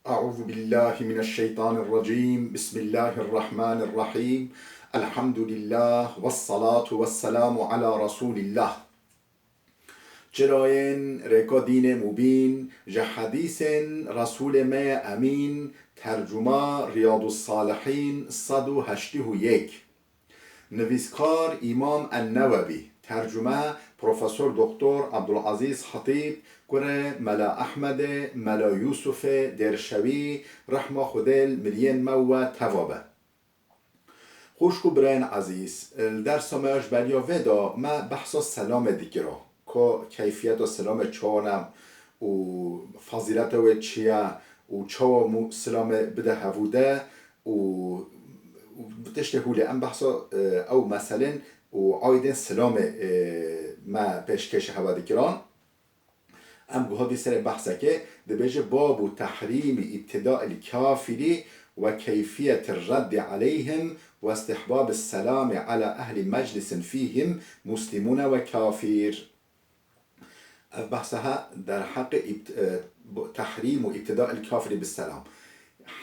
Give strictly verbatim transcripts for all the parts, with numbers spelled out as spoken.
أعوذ بالله من الشيطان الرجيم. بسم الله الرحمن الرحيم. الحمد لله والصلاة والسلام على رسول الله. Çirayên rêka dînê mubîn, ji hedîsên Resûlê me yê Emîn, tercuma Riyadus Salihîn sed û heştê û yek. Nivîskar Îmam En-Newewî, tercume Profesor Doktor Abdulazîz Hatîb, kurê Mela Ehmedê, Mela Yûsufê Dêrşewî, rehma Xwedê li miriyên me we teva be. Xwişk û birayên ezîz, li dersa me ya ji beriya vê de me behsa selamê dikira. Ka keyfiyeta selamê çawa ne û fazîleta wê çi ye û çawa mû selamê bide hevû de û, û tiştê hûlê em behsa, e, ew meselên û aydên selamê, e, me pêşkêşî hewe dikiran. Em guha dî serê behsekê dibêje: "Babu tehrîmî îbtida'il kafirî ve keyfiyeti reddi aleyhim ve istihbabi selami ala ehli meclisin fîhim muslimûne ve kafir." Ev behsa he derheqê îbt-, e, bu-, tehrîm û îbtida'il kafirî bi selam.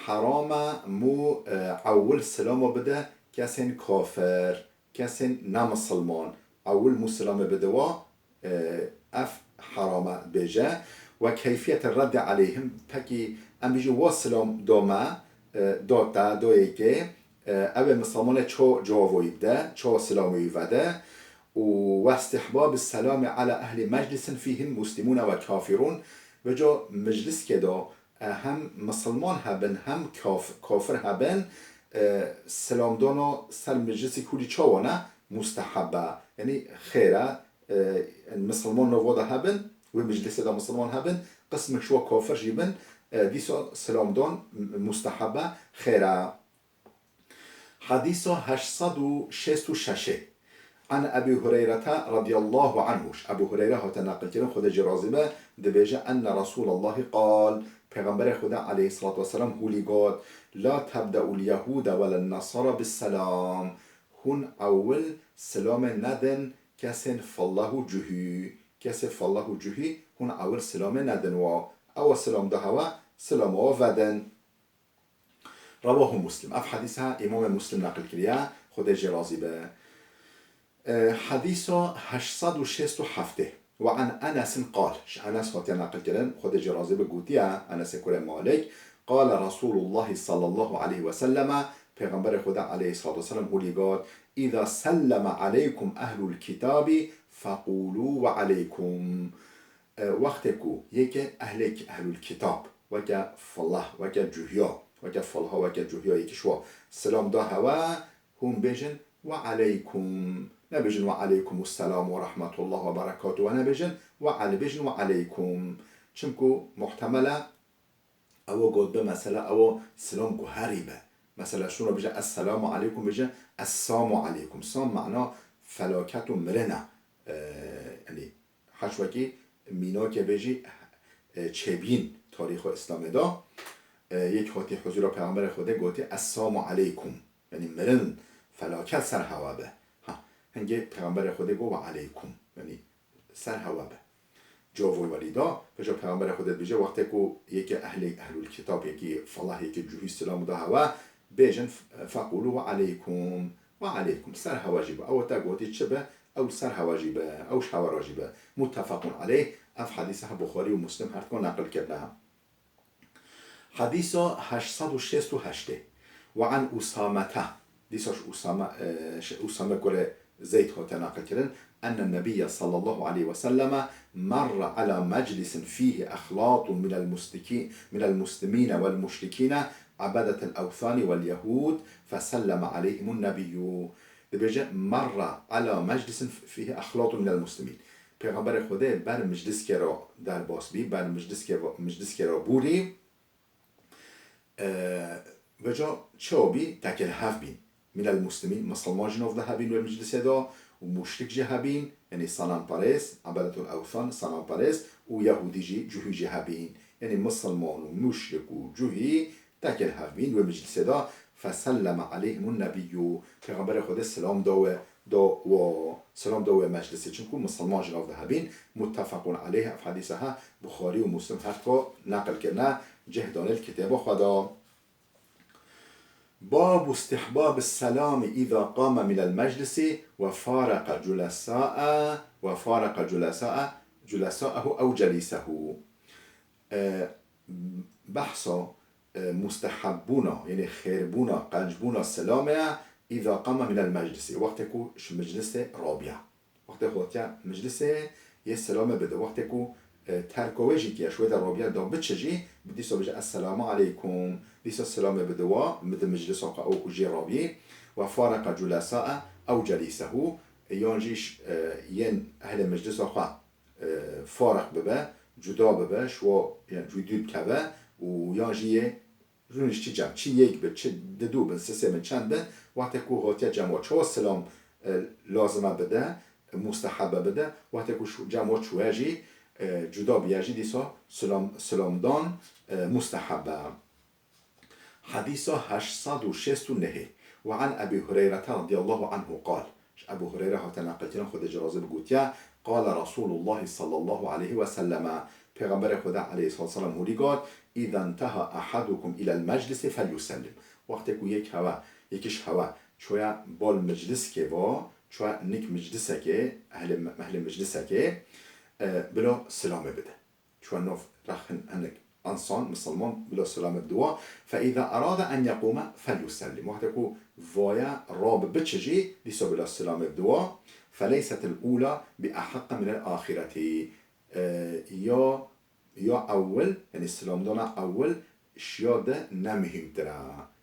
Heram e mû, e, ewil selama bide kesên kafir, kesên nemisilman. Ewil mû selamê bide wa, e, ev heram e dibêje. Ve keyfiyete reddi aleyhim, pekî em bêjin wa selam da me, e, da te, da yekê, e, ew ê misilmanê ço cewabê wî bide, ço selamê wî vede. Û ve istihbabi selami ala ehli meclisin fîhim muslimûne ve kafirûn. Veca mecliskê de, e, hem misilman hebin, hem kaf-, kafir hebin, e, selamdana ser meclisê hûlî çawa ne? Musteheb e. Yanî xêr e, e, misilman nava de hebin, wê meclisê de misilman hebin, qismek ji wa kafir jî bin, e, dîsa selamdan musteheb e, xêr e. Hedîsa heşt sed û şêst û şeş ê. An Ebî Hureyrete radiyallahu anhu. Ji Ebû Hureyre hate neqilkirin, Xwedê jê razî be, dibêje: "Enne Resûlallahî qal." Pêxemberê Xwedê aleyhisselatu vesselam hûlî got: "La tebde'ul Yehûde ve len Nesara bis selam." Hûn ewil selamê nedin kesên fellah û cuhî. Kesê fellah û cuhî hûn ewil selamê nedin wa. Ewa selam da hewa, selama wa vedin. Rewahu Muslim. Ev hedîsa Îmamê Muslim neqil kiriye, Xwedê jê razî be. E, hedîsa heşt sed û şêst û heft ê. Ve an Enesin qal. Ji Enes hatiye neqil kirin, Xwedê jê razî be, gotiye, Enesê kurê Malik, qale Resûlullahî sallallahu aleyhi ve selleme, Pêxemberê Xwedê aleyhissalatu vesselam hûlî got: "Îza selleme aleykum ehlul kitabî feqûlû ve aleykum." E, wextê ku yekê ehlê, ehlul kitab, weke fellah, weke cuhya, weke fellah, weke cuhya yekî ji wa selam da hewa, hûn bêjin: "Ve aleykum." Nebêjin: "Ve aleykumus selam ve rahmetullah ve berekatuh." We nebêjin: "Ve ale-", bêjin: "Ve aleykum." Çimku muhtemel e ew got be, mesela, ew selam guherî be. Mesela, şûna bêje: "Esselamu aleykum", bêje: "Essamu aleykum." Sam mana felaket û mirin e. Ee, yanî, Heş wekî mînakê vê jî, e, çêbîn tarîxa Îslamê de, e, yek hatî huzûra Pêxemberê Xwedê gotî: "Essamu aleykum." Yanî mirin, felaket ser hewa be. Ha, hingê Pêxemberê Xwedê got: "Ve aleykum." Yanî ser hewa be. Cevabê welî da, pêşa Pêxemberê Xwedê dibêje, wextê ku yekê ehlê, ehlul kitab, yekî felah, yekî cuhî selam da hewa, bêjin: "Feqûlû ve aleykum." Ve aleykum. Ser hewa jî be. Ew te gotî çi be, ew ser hewa jî be, ew ji hewa re jî be. Muttefaqun aleyh. Ev hedîsa Buxarî û Muslim her dukan neqil kirine. Hedîsa heşt sed û şêst û heşt ê. Ve an Usamete. Dîsa ji Usame, e, ji Usame kurê Zeyd hate neqil kirin. Enne Nebiyye sallallahu aleyhi ve selleme merre ala meclisin fîhi ehlatun minel mustikî-, minel muslimîne vel muşrikîne abedetel ewthani vel yehûd feselleme aleyhimun nebiyyû. Dibêje, "Merra ala meclisin fîhi ehlatun minel muslimîn." Pêxemberê Xwedê ber mecliskê re derbas bî, ber mecliskê, mecliskê re bûrî. E, veca çawa bî? Tekil hev bîn. Minel muslimîn, misilman jî nav de hebîn wê meclisê de û muşrik jî hebîn, yanî sanamperêst, ebedetul ewthan, sanamperêst û yehûdî jî, cuhî jî hebîn. Yanî misilman û muşrik û cuhî tekil hev bîn wê meclisê de. Feselleme aleyhimun nebiyyû. Pêxemberê Xwedê selam da wê, da wa, selam da wê meclisê. Çimku misilman jî nav de hebîn. Muttefaqun aleyh. Ev hedîsa he Buxarî û Muslim her duka neqil kirine. cih danê li kitêba xwe de. Babu istihbabi selami îza qama minel meclisi ve faraka culesa'e, ve faraka culesa'e, culesa'ehu ew celisehu. E, behsa, e, mustehebbûna, yanî xêrbûna, qencbûna selamê ye, îza qama minel meclisi, wextê ku ji meclisê rabiya. Wextê hotiya meclisê yê selamê bide. Wextê ku, e, terka wê jî kiye, ji wê de rabiya da biçe jî, bi dîsa bije, "Esselamu aleykum." Dîsa selamê bide wa, bide meclisa xwe ew ku jê rabî. Ve faraka culesa'e ew celisehu, e, yan jî ş-, e, yên ehlê meclisa xwe, e, fareq bibe, cuda bibe, ji wa, yani, cudî bikeve û yan jî yê rûniştî cem, çi yek bi, çi didu bin, sisê bin, çend bin, wextê ku hotiye cem wa çawa silam, e, lazime bide, mustehebe bide, wextê ku şu cem wa çûye jî, e, cuda biye jî dîsa silam, silamdan, e, mustehebe. Hedîsa heşt sed û şêst û nehê. Ve an Ebî Hureyrete radiyallahu anhu qal. Ji Ebû Hureyre hate neqilkirin, Xwedê jê razî bi, gotiye, Qale Resûlullahî sallallahu aleyhi ve selleme, Pêxemberê Xweda aleyhissalatu vesselam hûlî got, "Îza nteha ahadukum ilel meclisi felyusellim." Wextê ku yek hewe, yek ji hewe, çûye bal mecliskê va, çûye nik meclisekê, ehlê, ehlê meclisekê, e, bila silamê bide. Çûye nav rexin hinek însan, misilman, bila silamê bide wa. Fe îza erade en yeqûme felyusellim. Wextê ku vaye rabe biçe jî, dîsa bila silamê bide wa. Feleysetil ûla bi eheqqe minel axireti. E, ya, ya ewil, yanî silamdana ewil, ji ya di ne muhîmtir e.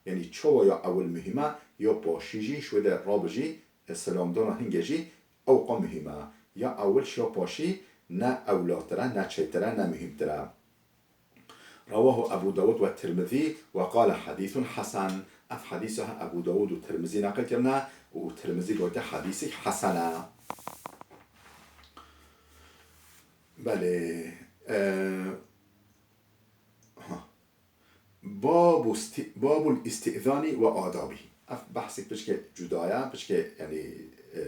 Yanî çawa ya ewil muhîm e, ya paşî jî, ji wê de rabe jî, e, silamdana hingê jî ewqa muhîm e. Ya ewil ji ya paşî ne ewlatir e, ne çêtir e, ne muhîmtir e. Rewahu Ebu Dawud ve Tirmizî ve qale hedîsun hesen. Ev hedîsa Ebu Dawud û Tirmizî neqil kirine û Tirmizî gote hedîsek hesen e. Belê. E, ha. Babu sti-, babul istizani ve adabi. Ev behsek piçke cuda ye, piçke, yanî, e,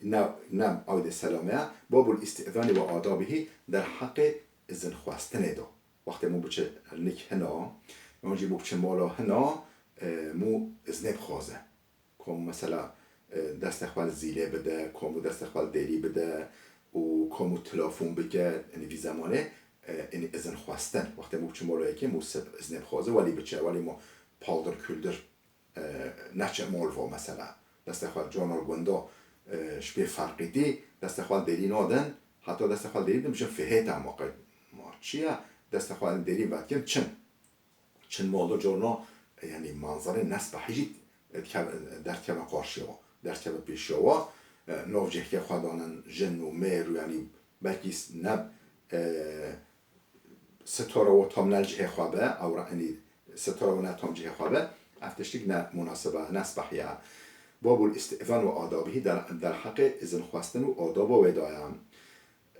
ne, ne aydê selamê ye. Babul istizani ve adabihî, derheqê izin xwestinê de. Wextê mû biçe nik hina, yan jî mû biçe mala hina, e, mû iznê bixwaze. Kom mesela, e, destê xwe li zîlê bide, kom û destê xwe li dêrî bide û kom û telefon bike, yanî vî zemanê, e, yanî izin xwestin. Wextê mû biçe mala yekê, mû se-, iznê bixwaze, welî biçe, welî mû paldir kuldir, e, neçe mal va mesela. Destê xwe cana gunda, e, ji pê ferqîtî, destê xwe li dêrî nadin, heta destê xwe li dêrî bidin, bijin fihêta ma qey, ma çi ye? Destê xwe li dêrî vedikin çin. Çin mala carna, e, yanî manzerê nesbehî jî dikeve, derdikeve qarşiya wa, derdikeve pêşiya wa. E, nav cihkê xwe danin, jin û mêr û yanî belkî s-, ne, e, sitara wa tam ne li cihê xwe be, ewra, yanî sitara wa ne tam cihê xwe be, ev tiştik ne munasib e, nesbehî ye. Babul îstîzan ve adabihî der-, derheqê izin xwestin û adaba wê de ye.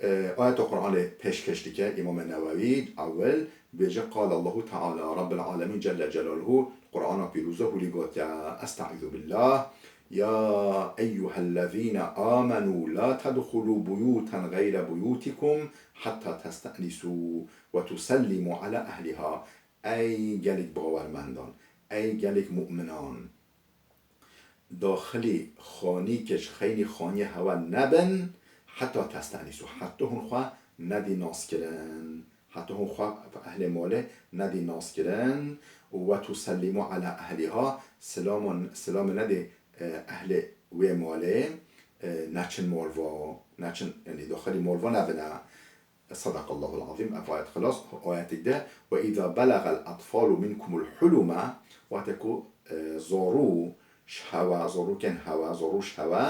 E, ayeta Qur'anê pêşkêş dike Îmamê Newewî, ewil, dibêje, Qale Allahu Teala, Rabbul Alemîn Celle Celaluhu, Qur'ana pîroz de hûlî gotiye, Estaizu billah, Ya eyyuhellezîne amenû la tedxulû buyûten xeyre buyûtikum hetta teste'nisû ve tusellîmû ala ehliha. Ey gelek bawermendan, ey gelek mu'minan, daxilî xanîkê ji xeynî xaniyê hewe nebin, heta teste'nisû, heta hûn xwe nedî naskirin, heta hûn xwe ehlê malê nedî naskirin û ve tusellîmû ala ehliha, silamon-, silamê nedî, e, ehlê wê malê, e, neçin malva, neçin, yanî daxilî malva nebine. Sadakallahul azîm, ev ayet xilas, ayetek de, "Ve îza belagel etfalu minkumul hulûme", wextê ku, e, zarû ji hewe, zarokên hewe, zarû ji hewe,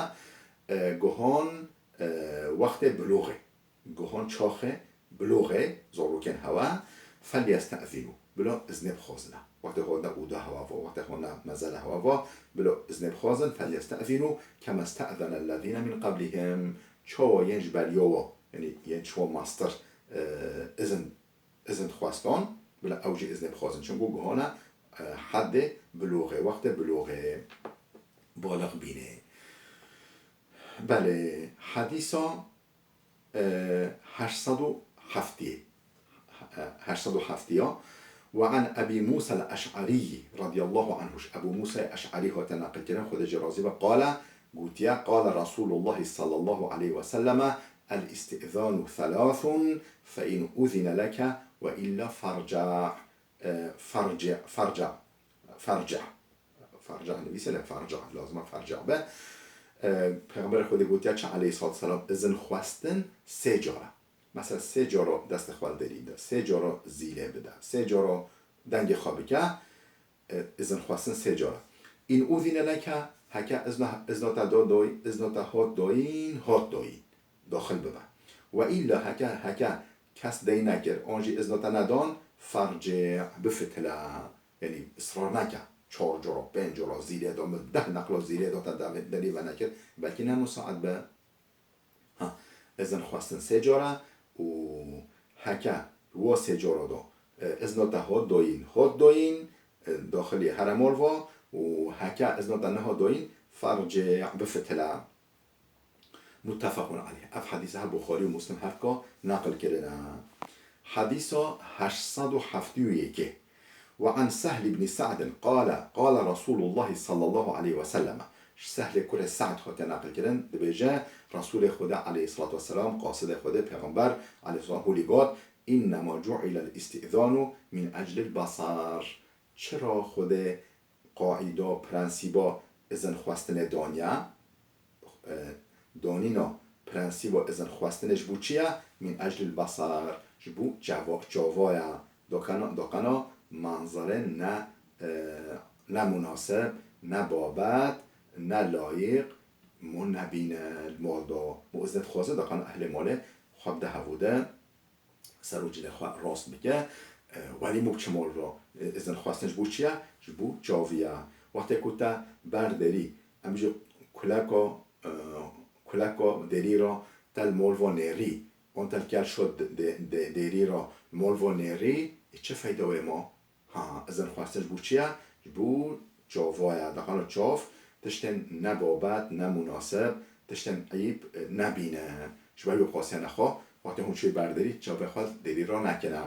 e, guhan, e, wextê bilûxê, guhan çaxê bilûxê, zarokên hewe, "felyestezînû", bila iznê bixwazine. Wextê hotine oda hewe va, wextê hotine mezele hewe va, bila iznê bixwazin, "felyestezînû kemestezene ellezîne min qeblihim", çawa yên ji beriya wa, yanî yên çawa mastir, e, izin, izin dixwestan, bila ew jî iznê bixwazin. Çimku guhane, e, heddê bilûxê, wextê bilûxê, baliq bînê. Belê, hedîsa, e, heşt sed û heftê. e, heşt sed û heft ya. Ve an Ebî Mûsa el-Eş'arî radiyallahu anhu, ji Ebû Mûsa Eş'arî hate neqilkirin, Xwedê jê razî be, qale, gotiye, qale Resûlullah sallallahu aleyhi ve selleme, el-istizanu thelathun, fe in uzine leke ve illa farca, e, farci, farca, farca. Farca nivîse ne farca, lazim e farca be. E, Peyxemberê Xwedê gotiye çi aleyhissalatu vesselam, izin xwestin sê cara. Mesela sê caro destê xwe li derî de, sê caro zîlê bide, sê caro dengê xwe bike, e, izin xwestin sê cara. In uzine leke, heke izna, izna te do doy, izna te hot doyîn, hot doyîn. Daxil bibe. Ve illa heke, heke kes dey nekir, an jî izna te nedan, ferci, bifitile. Yanî israr neke. Çar cara, pênc cara zîlê da min, deh neqla zîlê da te devê-, derî venekir. Belkî ne musaet be. Ha, izin xwestin sê cara û heke wa sê cara da, e, izna te hot doyîn, hot doyîn, e, daxilî here mol va û heke izna te nehat doyîn, ferci, bifitile. Muttefaqun aleyh. Ev hedîse her Buxarî û Muslim her ka neqil kirine. Hedîsa heşt sed û heftê û yekê. Ve an Sehl ibn Sa'd qale, qale Resulullah sallallahu aleyhi ve sellem. Ji Sehlê kurê Sa'd hate neqil kirin, dibêje, Resulê Xwedê aleyhissalatu vesselam, qasidê Xwedê, Pêxember aleyhisselam hûlî got, "İnnema cu'ilel istizanu min eclil basar." Çira Xwedê qaîda, prensîba izin xwestinê daniye? E, danîna prensîba izin xwestinê ji bo çi ye? Min eclil basar, ji bo çava-, çava ye. Dokana, dokana manzerên ne, e, ne munasib, ne babet, ne layîq, mo nebîne li mal de. Mo izin dixwaze, dokana ehlê malê xwe bide hevû de, ser û cilê xwe rast bike. E, welî mo biçe mal re, e, izin xwestin ji bo çi ye? Ji bo çavî ye. Wextê ku te ber derî, em bêjin kuleka, e, kuleka derî re te li mal ve nêrî, an te li kel şo de-, de-, de-, derî re li mal ve nêrî, ê çi feyda wê ma? Ha, izin xwestin ji bo çi ye? Ji bo çava ye. Daqana çav tiştên ne babet, ne munasib, tiştên eyîb, e, nebîne. Ji ber wê qasiyana xwe, wextê hûn çûyê ber derî, çavê xwe derî re nekine.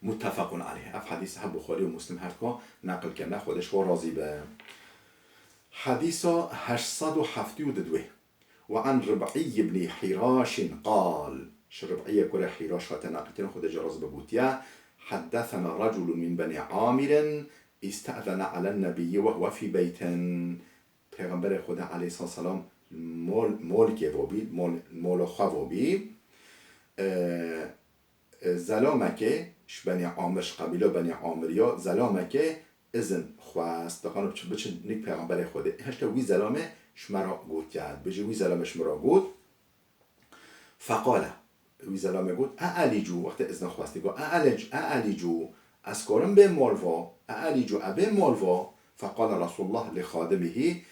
Muttefaqun aleyh. Ev hedîs her Buxarî û Muslim her ka neqil kirine, Xwedê ji wan razî be. Hedîsa heşt sed û heftê û didwê. Ve an Rib'î ibn Hîraşin qal. Ji Rib'îyê kurê Hîraş hate neqilkirin, Xwedê jê razî be, gotiye, Heddesena reculun min Benî Amirin îstezene alen Nebiyyi ve huve fî beytin. Pêxemberê Xwedê aleyhisselam mol, molkê ve bî, mol, mola xwe ve bî. E, e, zelamekê ji Benî Amir, ji qebîla Benî Amiriya, zelamekê izin xwest, dixwano biçin, biçin nîk Pêxemberê Xwedê. Hişta wî zelamê ji me re gotiye. Dibêje wî zelamê ji min re got, feqale, wî zelamê got, eelîcû, wextê izna xwestî got, eelîc-, eelîcû, ez karim bêm mal va, eelîcû, e bêm mal va. Feqale Resulullah li xadimihî,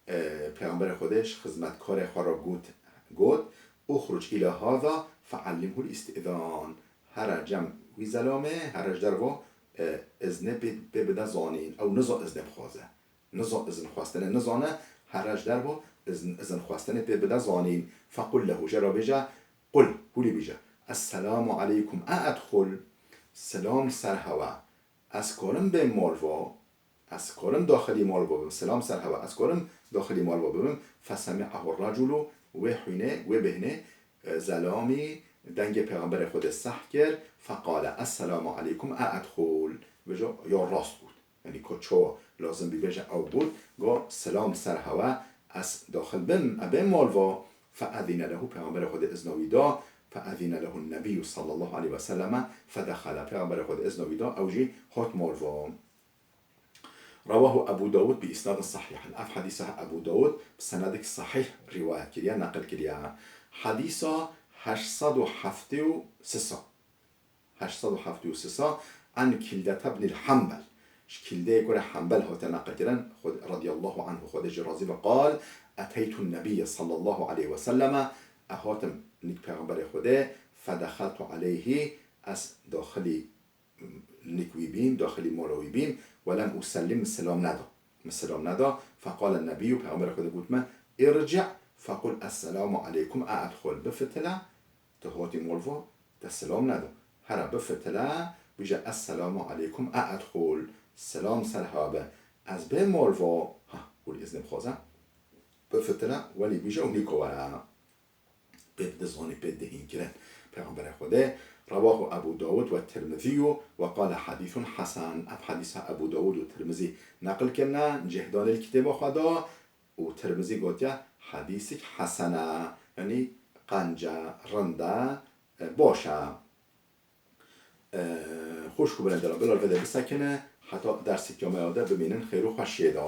e, Pêxemberê Xwedê ji xizmetkarê xwe re got, got, "Uxruc îla hada feallimhul îstîzan." Here cem wî zelamê, here ji derve, e, iznê pê, pê bide zanîn. Ew niza iznê bixwaze. Niza izin xwestinê nizane, here ji derve izin, izin xwestinê pê bide zanîn. Fequl lehu, jê re bêje, qul, hûlî bêje, "Esselamu aleykum, a edxul?" Selam ser hewe. Ez karim bêm mal va? Ez karim daxilî mal bibim, selam ser hewe, ez karim daxilî mal bibim. Fesemi'ahu raculu, wê hûnê, wê bêhnê, e, zelamî dengê Pêxemberê Xwedê seh kir, feqale, "Esselamu aleykum, a edxul?" Bêje, ya rast got. Yanî ka çawa lazim bî bêje, ew got, got, "Selam ser hewe, ez daxil bim, e bêm mal va." Feezîne lehu, Pêxemberê Xwedê izna wî da, feezîne lehu Nebiyyu sallallahu aleyhi ve selleme, fedexele, Pêxemberê Xwedê izna wî da, ew jî hat mal va. Rewahu Ebu Dawud bi isnadin sahih. Ev hedîsa Ebu Dawud bi senedek sahih rîwayet kiriye, neqil kiriye. Hedîsa heşt sed û heftê û sê. Heşt sed û heftê û sê. An Kildete bnil Hembel. Ji Kildeyê kurê Hembel hate neqil kirin, Xwed-, radiyallahu anhu, Xwedê jê razî be, qal, eteytun nebiyye sallallahu aleyhi ve selleme, ez hatim nîk Pêxemberê Xwedê, fedexeltu aleyhi, ez daxilî nîk wî bîm, daxilî mala wî bîm, welem usellim, min selam neda. Min selam neda. Feqale Nebiyyû, Pêxemberê Xwedê got min, irci' fequl esselamu aleykum, a edxul, bifitile, tu hatî mal va, te selam neda. Here bifitile, bije, "Esselamu aleykum, e edxul." Selam ser ha be. Ez bê mol va, ha, hûr îznim xwaze. Bifitile, welî bije û nîko were. Pê dizanî, pê dihîn kirin. Peyxamberê Xwedê, "Rewahu Ebu Dawud ve Tirmizî ve qale hadîsun hasen." Ev hadîsa Ebu Dawud û Tirmizî neqil kirine, cih danê li kitêba xwe de û Tirmizî gotiye, "Hadîsik hesen e." Yanî qenc e, rind e, e, baş e. E, xwişk û birayên delal, bila vê de bisekine, heta dersê kiyameya de bimînin xêr û xweşiyê de.